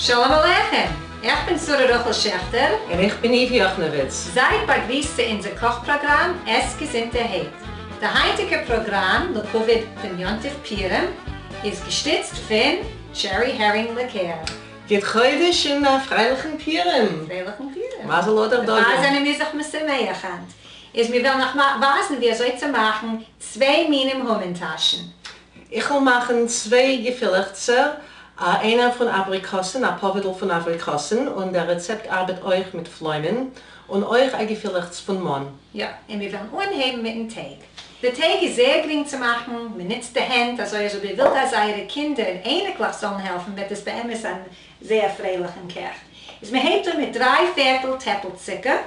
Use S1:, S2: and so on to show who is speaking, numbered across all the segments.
S1: שלום עליכם! איך בין שרה רחל שעכטער.
S2: און איך בין איווי יאכנאוויץ.
S1: זייט באגריסט צו אונזער קאך פראגראם עס געזונטערהייט. די היינטיגע פראגראם לכבוד דעם יום טוב פורים איז געשטיצט פון Cherry Herring ליקער.
S2: גוט חודש און א פרייליכן פורים!
S1: פרייליכן פורים!
S2: מזל אדר
S1: דערפאר
S2: דגים!
S1: זענען מיר זיך משמח היינט. איז מיר וועלן אייך ווייזן ווי אזוי צו מאכן צוויי מינים המן טאשן.
S2: איך וועל מאכן צוויי געפילעכצער, איינער פון אבריקאסן, א פאווידל פון אבריקאסן, און דער רעצעפט ארבעט אויך מיט פלוימען, און אויך א געפילעכץ פון מאן.
S1: יא, און מיר וועלן אנהייבן מיטן טייג. די טייג איז זייער גרינג צו מאכן, מען נוצט די הענט, אזוי אז אויב איר ווילט אז אייערע קינדער און אייניקלעך זאלן העלפן וועט עס באמת אן זייער פרייליכן קעך. איז מען הייבט אן מיט דריי פערטל טעפל צוקער,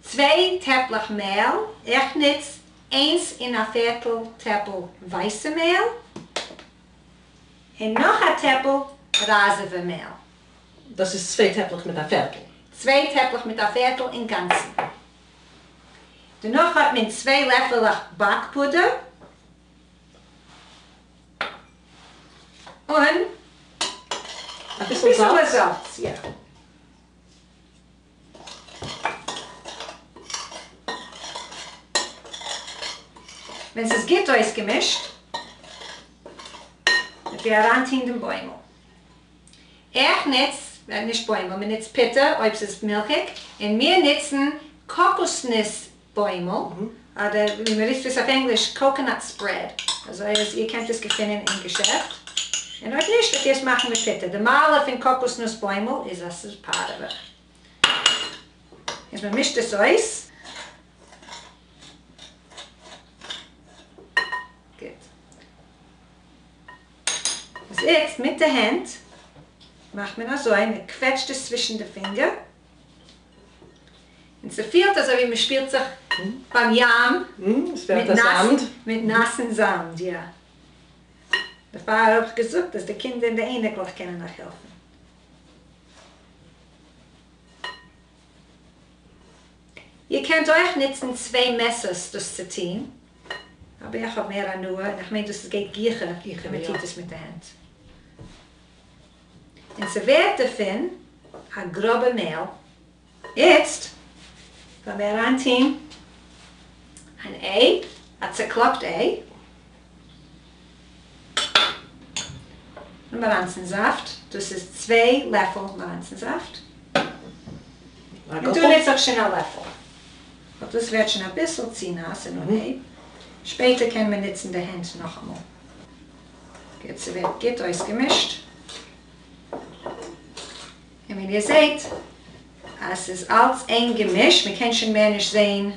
S1: צוויי טעפלעך מעל, איך נוץ איינס און א פערטל טעפל ווייסע מעל, און נאך א טעפל ראזעווע מעל.
S2: דאס איז צוויי טעפלעך מיט א פערטל.
S1: צוויי טעפלעך מיט א פערטל אינגאנצן. דערנאך האט מען צוויי לעפעלעך באק פודער, און
S2: אביסל זאלץ.
S1: יא. ווען ס'איז גוט אויסגעמישט, וועט איר אריינטוהן דעם בוימל. איך נוץ, נישט בוימל, מען נוצט פוטער אויב ס'איז מילכיג, און מיר נוצן קאקוסניס בוימל, אדער ווי מען רופט עס אויף ענגליש coconut spread, אזוי אז איר קענט עס געפינען אין געשעפט, און אויב נישט וועט איר עס מאכן מיט פוטער. די מעלה פון קאקוסנוס בוימל איז אז ס'איז פארעווע. איז מען מישט עס אויס. גוט. איז איצט מיט די הענט מאכט מען אזוי, מען קוועטשט עס צווישן די פינגער, און ס'פילט אזוי ווי מ'שפילט זיך ביים ים מיט נאסן זאמד, יא. דערפאר האב איך געזאגט אז די קינדער און די אייניקלעך קענען אייך העלפן. איר קענט אויך נוצן צוויי מעסערס דאס צו טון, אבער איך האב מער הנאה און איך מיין דאס גייט גיכער ווען מ'טוט עס מיט די הענט. און ס'ווערט דערפון א גראבע מעל. איצט וועלן מיר אריינטוהן אן איי, א צעקלאפט איי, און מאראנצן זאפט, דאס איז צוויי לעפל מאראנצן זאפט, און דא נוץ איך שוין א לעפל, ווייל דאס ווערט שוין אביסל צו נאס אין אנהייב, שפעטער קען מען נוצן די הענט נאכאמאל. גוט, ס'ווערט גוט אויסגעמישט. און ווי איר זעהט אז ס'איז אלץ איין געמיש, מ'קען שוין מער נישט זעהן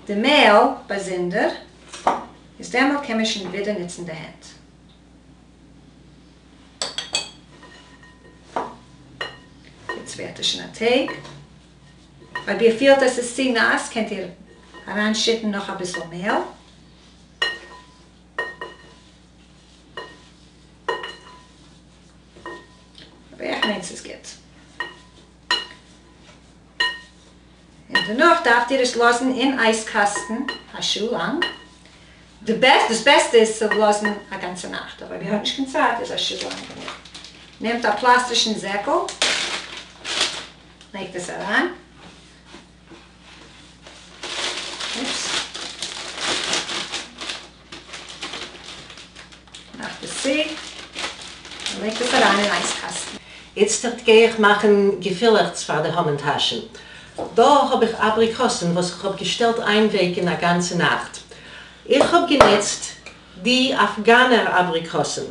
S1: די מעל באזונדער, איז דעמאלט קען מען שוין ווידער נוצן די הענט. יעצט ווערט עס שוין א טייג. אויב איר פילט אז ס'איז צו נאס קענט איר אריינשיטן נאך אביסל מעל. אבער איך מיין ס'איז גוט. און דערנאך דארפט איר עס לאזן אין אייז קאסטן א שעה לאנג. די בעסט, דאס בעסטע איז צו לאזן א גאנצע נאכט, אבער אויב איר האט נישט קיין צייט איז א שעה לאנג גענוג. נעמט א פלאסטישן זעקל, לייגט עס אריין. אופס. מאכט עס צו, און לייגט עס אריין אין אייז קאסטן.
S2: איצטערט גיי איך מאכן געפילעכץ פאר די המן טאשן. דא האב איך אבריקאסן וואס איך האב געשטעלט איינווייקן א גאנצע נאכט. איך האב גענוצט די אפגאנער אבריקאסן.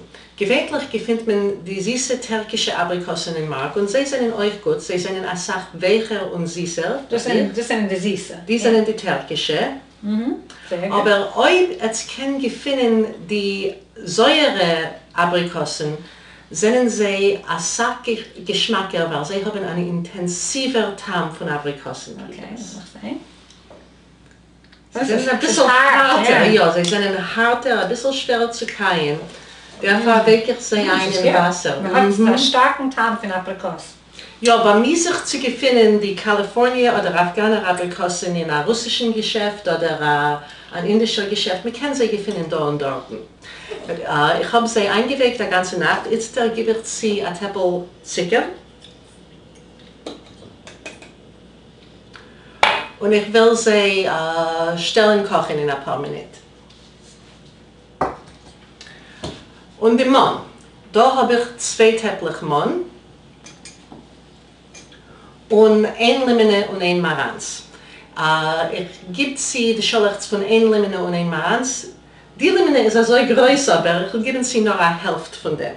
S2: געווענטליך געפינט מען די זיסע טערקישע אבריקאסן אין מארק און זיי זענען אויך גוט, זיי זענען אסאך ווייכער און זיסער.
S1: דאס זענען די זיסע.
S2: די זענען די טערקישע. אבער אויב עטס קען געפינען די זויערע אבריקאסן זענען זיי אסאך געשמאקער ווייל זיי האבן אן אינטענסיווער טעם פון אבריקאסן. זיי זענען אביסל הארטער, יא זיי זענען הארטער אביסל שווערער צו קייען, דערפאר ווייק איך זיי איין אין וואסער.
S1: מען האט א שטארקן טעם פון אבריקאס.
S2: יא, באמי זיך צו געפינען די קאליפארניע אדער אפגאנער אבריקאסן אין א רוסישן געשעפט אדער אן אינדישער געשעפט, מען קען זיי געפינען דא און דארטן. איך האב זיי איינגעווייקט א גאנצע נאכט, איצטער גיב איך צו א טעפל צוקער, און איך וועל זיי שטעלן קאכן אין אפאר מינוט. און די מאן. דא האב איך צוויי טעפלעך מאן, און איין לימענע און איין מאראנץ. איך גיב צו די שאלעכץ פון איין לימענע און איין מאראנץ. די לימענע איז אזוי גרויס אבער איך וועל גיבן צו נאר א העלפט פון דעם.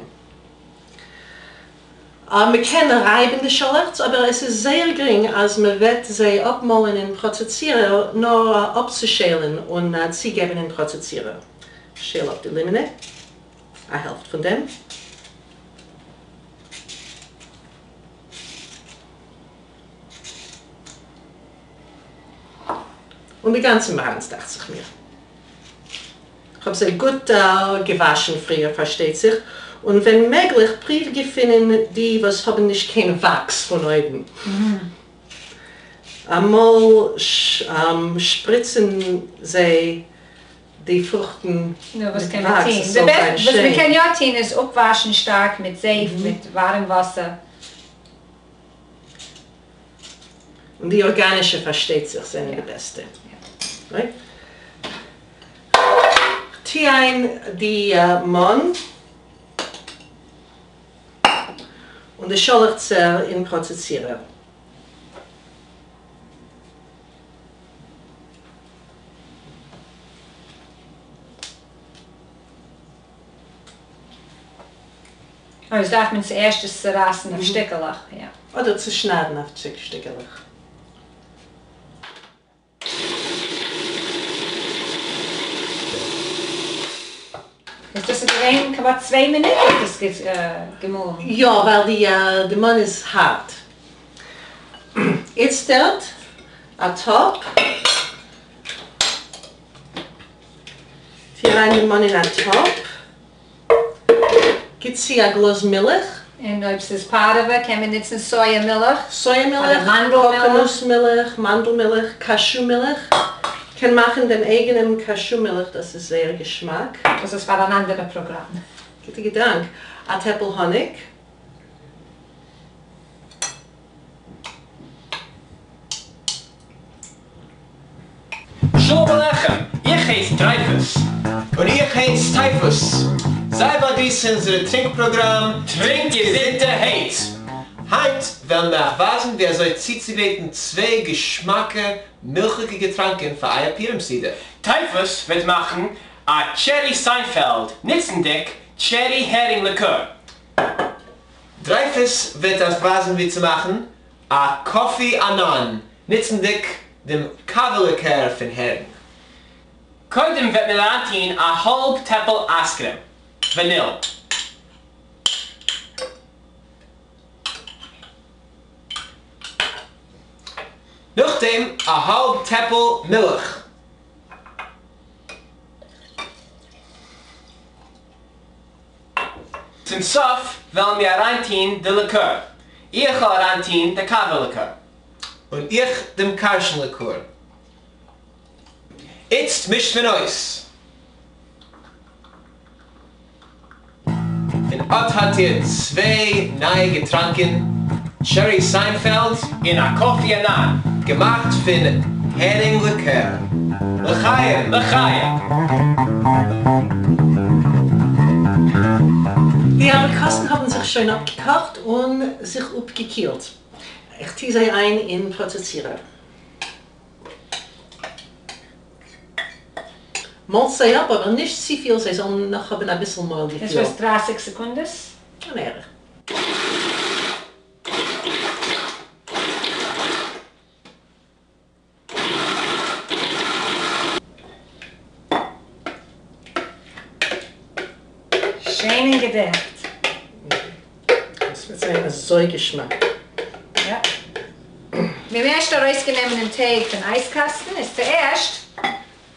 S2: מען קען רייבן די שאלעכץ אבער עס איז זייער גרינג אז מען וועט זיי אפמאלן אין פראצעסירער נאר אפצושעלן און צוגעבן אין פראצעסירער. שעל אפ די לימענע, א העלפט פון דעם. און די גאנצע מאראנץ דאכט זיך מיר. כ'האב זיי גוט געוואשן פריער פארשטייט זיך, און ווען מעגליך פריוו געפינען די וואס האבן נישט קיין וואקס פון אויבן. אמאל שפריצן זיי די פרוכטן
S1: נו, וואס
S2: מיט
S1: קען מען
S2: וואקס
S1: טוהן?
S2: עס
S1: די
S2: זאל זיין
S1: בעסט וואס מען
S2: שיין.
S1: קען יא טוהן איז אפוואשן שטארק מיט זייף מיט ווארעם וואסער.
S2: און די ארגאנישע פארשטייט זיך זענען די בעסטע. Right? כ'טוה איין די מאן און די שאלעכצער אין פראצעסירער.
S1: אוי, עס דארף מען צוערשט עס צורייסן אויף שטיקעלעך, יא.
S2: אדער צושניידן אויף שטיקעלעך.
S1: איז דאס געווען כמעט צוויי מינוט האט עס געמאלן?
S2: יא, ווייל די מאן איז הארט. איצטערט א טאפ. טו אריין די מאן אין א טאפ. גיט צו א גלאז מילך.
S1: און אויב ס'איז פארעווע קען מען נוצן סויע מילך.
S2: סויע מילך,
S1: אדער מאנדל מילך.
S2: קאקאנוס מילך, מאנדל מילך, קאשו מילך. קען מאכן דעם אייגענעם קאשו מילך, דאס איז זייער געשמאק.
S1: דאס איז פאר אן אנדערע פראגראם.
S2: גוטע געדאנק. א טעפל האניג.
S3: שלום עליכם! איך הייס דרייפוס.
S4: און איך הייס טייפוס. זיי באגריסן אונזערע טרינק פראגראם
S3: טרינק געזונטערהייט!
S4: היינט וועלן מיר אייך ווייזן ווי אזוי צוצוגרייטן צוויי געשמאקע מילכיגע געטראנקען פאר אייער פורים סעודה.
S3: טייפוס וועט מאכן א טשערי סיינפעלד נוצנדיג טשערי הערינג ליקאר.
S4: דרייפוס וועט אייך ווייזן ווי צו מאכן א קאפי אנאן, נוצנדיג דעם קאווע ליקער פון הערינג.
S3: קודם וועט מען אריינטוהן א האלב טעפל אייזקרעם, וואניל.
S4: נאכדעם א האלב טעפל מילך.
S3: צום סוף וועלן מיר אריינטוהן די ליקאר. איך וועל אריינטוהן די קאווע ליקאר.
S4: און איך דעם קארשן ליקאר. איצט מישט מען אויס. און אט האט איר צוויי נייע געטראנקען, טשערי סיינפעלד
S3: און א קאפי אנאן.
S4: געמאכט פון הערינג ליקער. לחיים!
S3: לחיים!
S2: די אבריקאסן האבן זיך שוין אפגעקאכט און זיך אפגעקילט. איך טוה זיי איין אין פראצעסירער. מאלט זיי אפ, אבער נישט צופיל, זיי זאלן נאך האבן אביסל מויל
S1: דאס
S2: געפיל.
S1: וואס 30 סעקונדעס?
S2: אן ערך.
S1: שיין און געדעכט.
S2: דאס וועט זיין אזוי געשמאק.
S1: יא. מיר האבן ערשט ארויסגענומען דעם טייג פון אייזקאסטן, איז צוערשט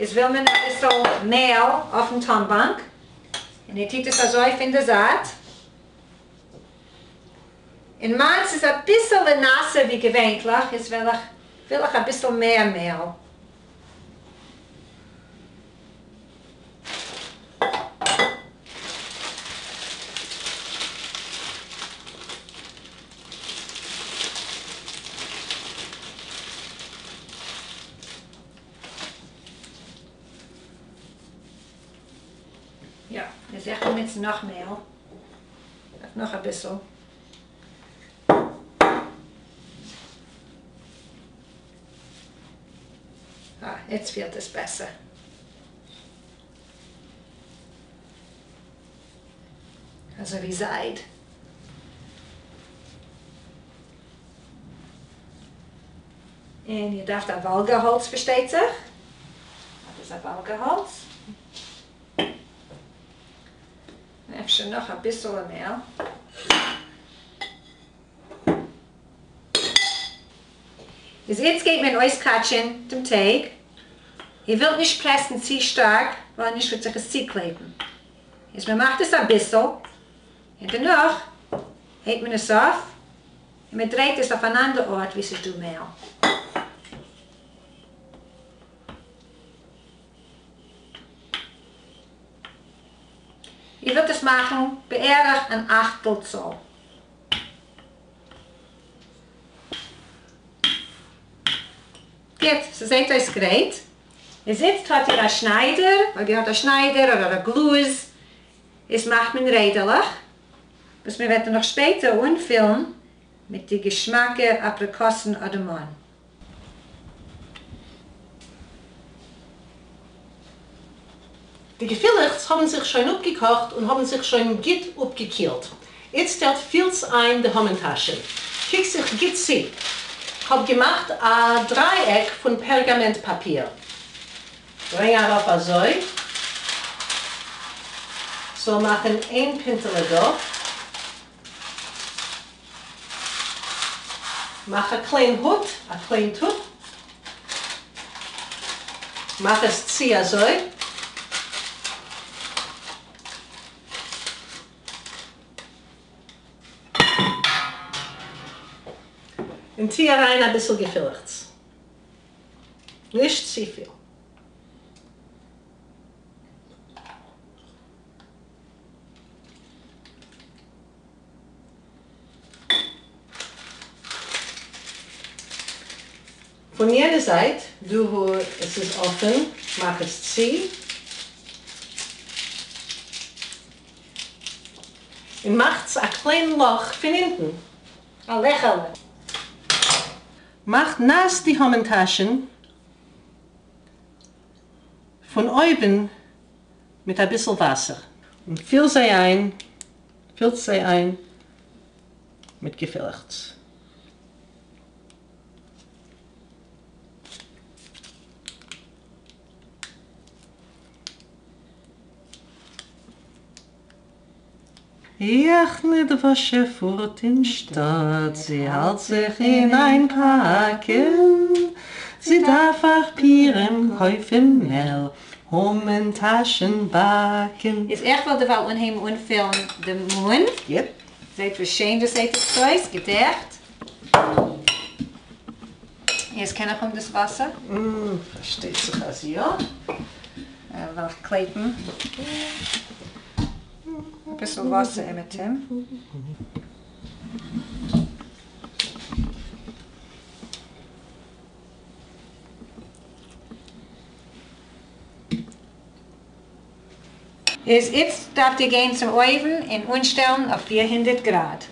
S1: איז וויל מען אביסל מעל אויפן טאנבאנק, און איר טוט עס אזוי פון די זייט. און מיינס איז אביסעלע נאסער ווי געווענטליך, איז וועל איך וויל איך אביסל מער מעל. יא, איז איך וועל נוצן נאך מעל. נאך אביסל. אה, יעצט פילט עס בעסער. אזוי ווי זייד. און איר דארפט א וואלגערהאלץ פארשטייט זיך. אט איז א וואלגערהאלץ. אפשר נאך אביסעלע מעל. איז איצט גייט מען אויסקאטשען דעם טייג. איר ווילט נישט פרעסן צו שטארק ווייל נישט וועט זיך עס צוקלעבן. איז מען מאכט עס אביסל און דערנאך הייבט מען עס אויף און מען דרייט עס אויף אן אנדער ארט וואו ס'איז דא מעל. איר ווילט עס מאכן בערך אן אכטל צאל. גוט, ס'זעט אויס גרייט. איז איצט האט איר א שניידער, אויב איר האט א שניידער אדער א גלאז, איז מאכט מען רעדעלעך, וואס מען וועט דערנאך שפעטער אנפילן מיט די געשמאקע אפריקאסן אדער מאן.
S2: די געפילעכץ האבן זיך שוין אפגעקאכט און האבן זיך שוין גוט אפגעקילט. איצטערט פילטס איין די המן-טאשן. קוק זיך גוט צו. כ'האב געמאכט א דרייעק פון פערגאמענט פאפיר. ברענג ארויף אזוי. ס'זאל מאכן איין פינטעלע דא. מאך א קליין הוט, א קליין טוט. מאך עס צו אזוי. און טוה אריין אביסל געפילעכץ. נישט צופיל. פון יענע זייט דא וואו עס איז אפען מאך עס צו, און מאכטס א קליין לאך פון אונטן.
S1: א לעכעלע.
S2: מאכט נאס די המן טאשן פון אויבן מיט אביסל וואסער. און פיל זיי איין, פילט זיי איין מיט געפילעכץ. איך ניט וואָס זשע פֿאָרט אין שטאָט, זי האַלט זיך אין איין פּאַקן, זי דאַרף אויף פּורים קויפֿן מעל, המן-טאַשן באַקן.
S1: איז איך וועל דערווייל אנהייבן אנפילן די מאן.
S2: Yep.
S1: זעהט ווי שיין דאס זעהט איצט אויס, געדעכט. יעצט קען איך האבן דאס וואסער?
S2: פארשטייט זיך אז יא.
S1: וועל איך קלעפן אביסל וואסער אומעטום. איז איצט דארפט איר גיין צום אויוון און אנשטעלן אויף 400 גראד.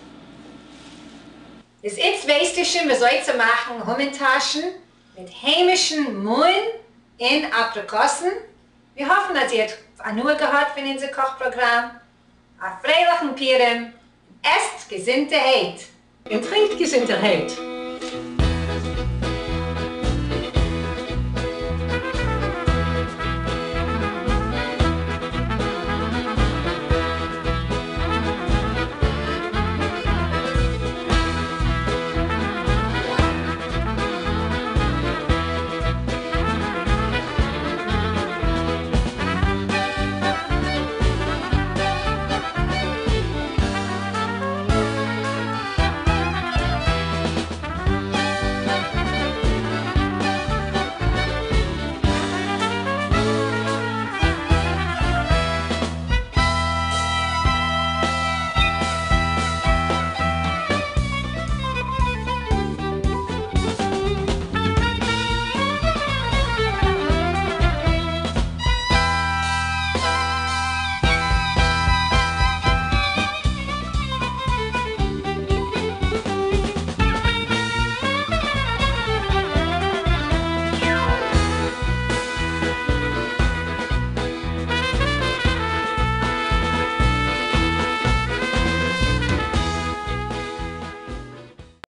S1: איז איצט ווייסט איר שוין וויאזוי צו מאכן המן-טאשן מיט היימישן מאן און אפריקאסן. מיר האפן אז איר האט הנאה געהאט פון אונזער קאך פראגראם. א פרייליכן פורים, עסט געזונטערהייט!
S2: און טרינקט געזונטערהייט!